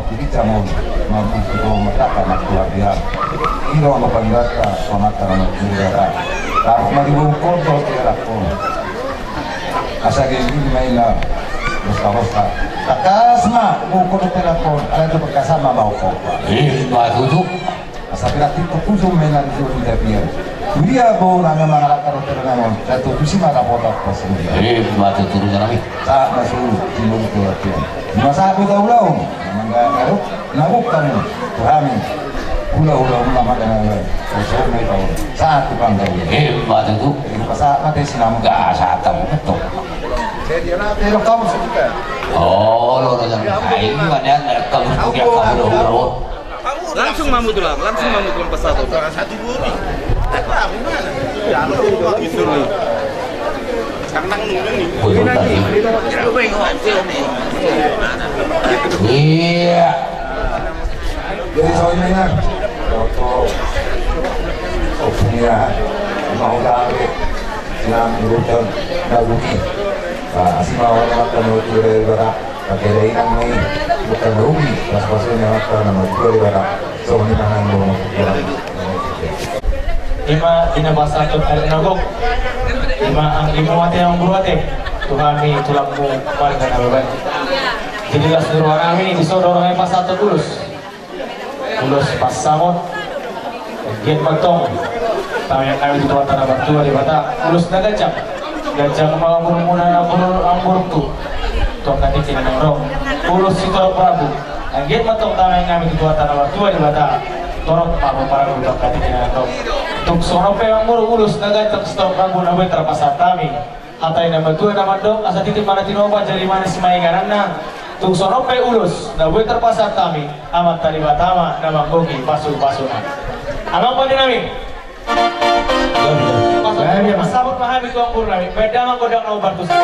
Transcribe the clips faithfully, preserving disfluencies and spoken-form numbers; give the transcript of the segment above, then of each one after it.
Jadi jangan mampu kita mengatakan aku lagi ya. Ini orang berpendapat sama tangan muda kan. Harus mari bungkol kalau tidak lakukan. Asa gini mainan. Bosta-bosta. Takas ma bungkol tidak lakukan. Ada tu perkasa ma mau kau. Ima tutu. Asa berarti tu ujung mainan itu di dapian. Dia bau nanya mangalak karo tidak nanya. Satu tu si mana botak pas ini. Ima tutu nami. Saat masuk di mulut kau latihan. Ima saat kita ulang. Mangga karo. Nabuk kami, tu hami. Hula-hula muna mata na. Kosong na ipau. Saat tukang kau. Hebat itu. Ini pasal mati sinam. Gak saat tamu betul. Jadi anak terus kamu sebentar. Oh, lo udah jangan. Ini mana yang kamu punya kamu lo lo. Langsung mamu tulang, langsung mamu tulang pas satu. Satu bumi. Apa gimana? Ya lo gitu. Iya. Jadi soalnya ya, waktu opungnya mau gawe, silang urutan daguki. Nah, asli mau makan waktu dari barat, pakai dari nang nih, bukan rugi, pas-pasnya makan nama dua di barat. So ini tangan mau. Ima ina pasahat tu ari na gok. Ima anggimu ate, anggimu ate. Tu hami tulangmu marga Nababan. Jadi las duru hami di sodor hami pasahat tu ulos. Ulos pansamot. Giat mantong. Tamiang hami tu Tuhanta na martua Debata. Ulos na ganjang. Ganjang ma umurmuna na umur anggur tu. Tu angka tingki na naeng ro. Ulos sitorop rambu. Anggiat ma tong tamiang hami tu Tuhanta na martua Debata. Torop ma umurmuna tu angka tingki na naeng ro. Tung songon on pe amang boru ulos na ganjang sitorop rambu na boi tarpasahat hami. Hata ni na matua na mandok asa titi ma na tinopa jadi manis ma ingananna. Tung songon on pe ulos na boi tarpasahat hami. Amanta Debata ma na manggohi pasupasuna. Amang pande nami. Pasabot ma hami tu amang boru nami. Baen damang gondang na hombar tusi.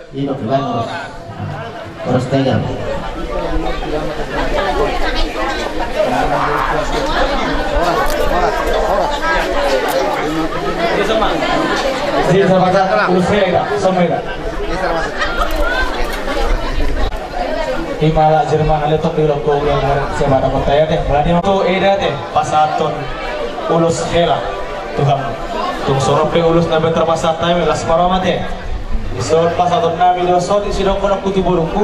Ino, Bang. Terus tegar. Sini sama, sama. Terus tegar, sama ya. Ima la Jerman ale tok di loko ulang barang siapa dapat tayar deh. Berarti waktu eda deh pasahaton ulos hela. Tuhan. Tung songon on pe ulos na boi tarpasahat hami las ma roha ma te. Dison pasahaton nami do sotik sidok kono kutu borungku.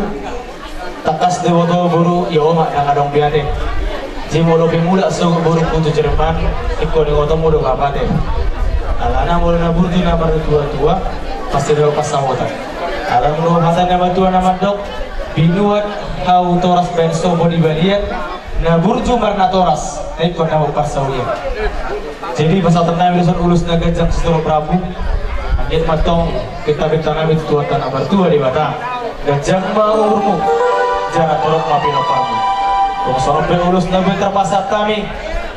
Tangkas do iboto boru ia oma nang adong biate. Jimolo pe mulak sogot borungku tu Jerman. Ingkon ingotonmu do kapate. Alana molo na burju na martua-tua pasti do pansamotan. Alana molo hata ni na matua na mandok binuat hau toras baen sopo di balian. Na burju marnatoras na ingkon na marparsaoran. Jadi pasahaton nami dison ulos na ganjang sitorop rambu. Anggiat ma tong pinta-pinta nami tu Tuhanta na martua Debata. Ganjang ma umurmu. Jala torop ma pinomparmu. Tung songon on pe ulos na boi tarpasahat hami.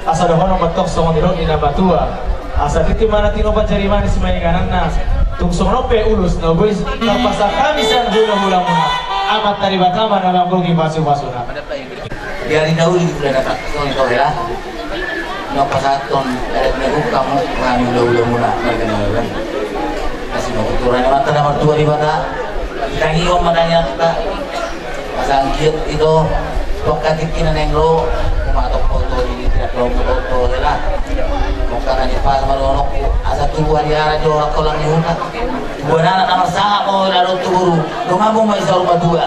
Asa dohonon ma tong songon nidok ni na matua. Asa titi ma na tinopa jadi manis ma ingananna. Tung songon on pe ulos na boi tarpasahat hami sian hula-hulamuna. Amanta Debata ma na manggohi pasupasuna. Jadi na uli di bulan dapat songon i to hela. Na pasahaton adat na gok hamu nang hula-hulamuna marga Nababan. Asi ma huturan ni Amanta na martua Debata. Tangion ma tangiangta. Asa anggiat ito tu angka tingki na naeng ro. Humatop ho tu di tidak ro, humatop ho tu hela. Mungka na ni pas ma dohononku asa tubu ari ara jo rakolang ni huta. Tubu anak na marsangap ma hela dohot tu boru. Donganmu ma i saur matua.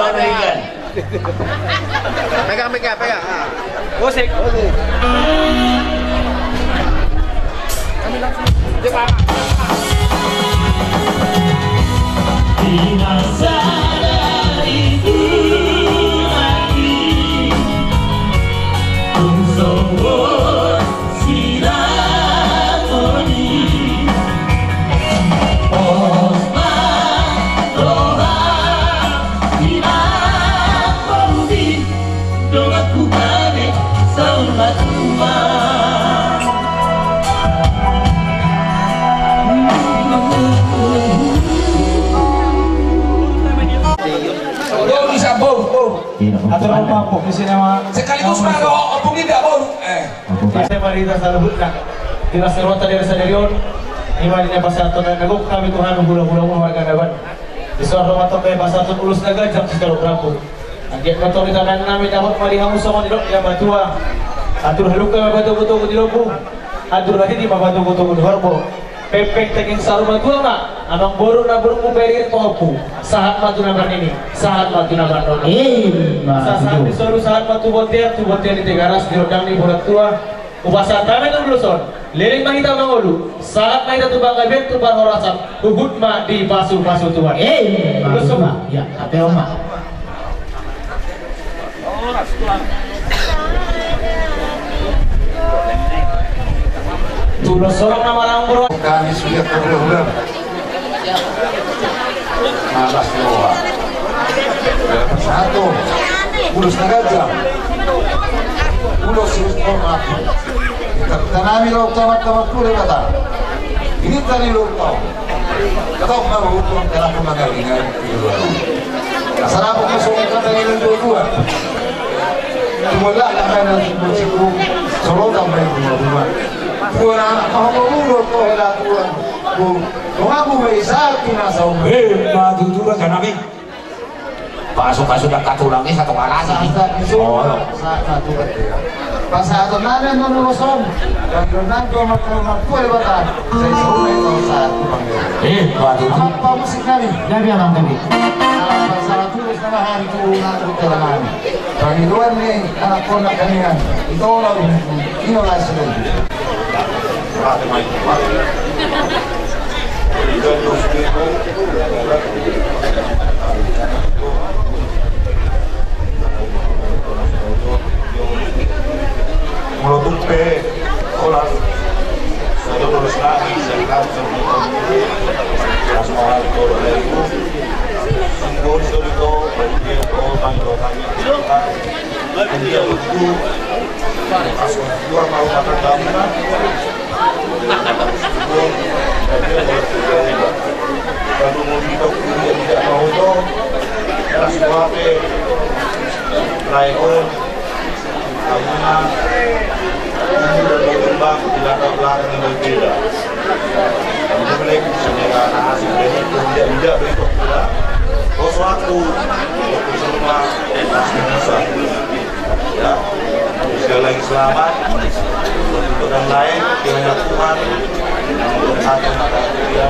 Tuhan meninggal. Pegang, pegang, pegang. Ah. Musik. Sekaligus ma ro ompung inda boru. Eh. Asa ma di hita saluhutna, di las ni rohanta di ari sadari on, i ma di na pasahathon na gok hami tu hami hulahula marga Nababan. Dison ro ma tong hami pasahathon ulos na ganjang sitorop rambu. Anggiat ma tong di tangan nami dapot ma di hamu songon nidok ni natuatua. Antur halumpang ma patogutogu di lombu, antur hatiti ma patogutogu di horbo. Pengpeng daging saur matua ma, amangboru na burung muperi topu. Sahat ma tu na marnini, sahat ma tu na marnono. Ima tutu. Sahat ni solu, sahat ma tu bontean, tu bontean ni Tigaras, di rondang ni borat tua. Hupasahat hami tu ulos on. Leleng ma hita mangolu, sahat ma hita tu panggabean, tu parhorasan, huhut ma dipasupasu Tuhan. Ima tutu. Ulos on ma. Ya, ate oma. Tulo sorong nama rambur. Kami sudah berbulan. Malas doa. Dalam satu. Ulos na ganjang. Ulos sirus hormat. Tanami lo tamat-tamat pule kata. Ini tadi lo tau. Tau ma hukum dalam pemandangan. Asal aku masuk ke kata ini dua-dua. Dua lah namanya dua siku. Solo tambah dua-dua. Dua anak mau ngomong dua kau hela dua. Dua aku bisa kena saung. Eh, madu dua kan kami. Pasu-pasu dan katulang ini satu kalasi. Satu kalasi. Pasahaton nami annon ulos on. Dan renang dua martua martua Debata. Sai sauna itu satu bang. Eh, waduh. Apa musik nami? Jadi abang tadi. Apa salah tulis nama hari tu ngaku telangan. Pangiluan ni anak konak kanian. Itu orang ini lah sudah. Molo tung pe holan sada bolas nami sangkap sangkap las mahal to laiku. Simbol sori to bagian to tanggal tanggal. Dia betul. Asal dua mau makan bangunan. Kalau mau kita punya tidak mau to. Kelas dua pe. Lain on. Karena ini udah berkembang di latar belakang yang berbeda. Kamu boleh sebenarnya anak asing dari tidak tidak berikut pula. Bos waktu waktu semua pasti bisa. Ya, sekali lagi selamat. Untuk yang lain, kiranya Tuhan yang memberkati anak-anak kita.